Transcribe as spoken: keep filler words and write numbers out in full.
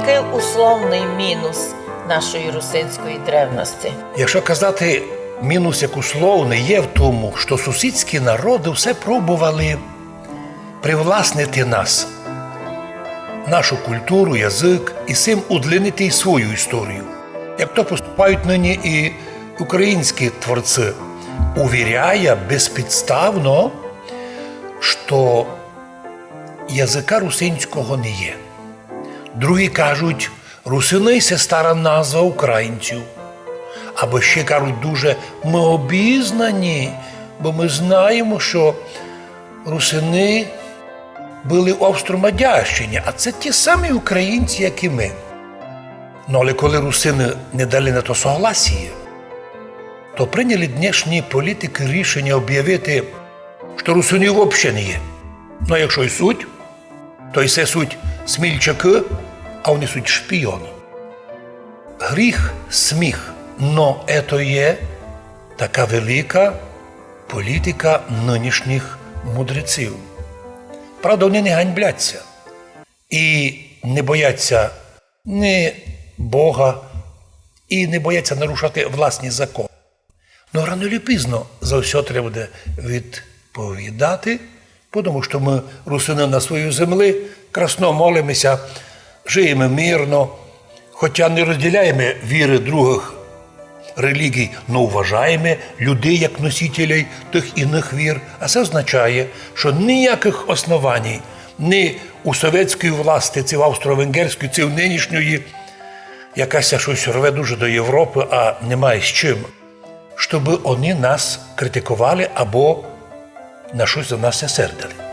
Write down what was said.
Условный мінус нашої русинської древности. Якщо казати, мінус як условный є в тому, што сусідські народы все пробовали привласнити нас, нашу культуру, язык, і сим удлинити і свою історію. Як то поступають нині і українські творці, увіряя безпідставно, што языка русинського не є. Другі кажуть, русины — се стара назва українців. Або ще кажуть дуже, мы обізнані, бо мы знаємо, што русины были в Австро-Мадярщині, а се ті самі українці, як і мы. Ну, але коли русины не дали на то согласіє, то приняли днешні політикы рішеня обявити, што русинів вообще не є. Ну, а якщо й суть, то й се суть смільчакы, а они суть шпіоны. Гріх, сміх, но ето є така велика політика нынішніх мудреців. Правда, они не ганьблять ся і не боять ся ні Бога, і не боять ся нарушати власні законы. Но рано или пізно за всьо треба буде відповідати, потому што мы, русины, на своїй землі, красно молиме ся, жиєме мирно, хотя не розділяєме віры другых релігій, но уважаєме людей як носителей тых іных вір. А се означає, што ніякых основаній ні у совєтської власти, ци в австро-венгерської, ци в нынішньої, яка ся штось рве дуже до Європы, а не має з чим, штобы они нас критиковали або на штось за нас ся сердили.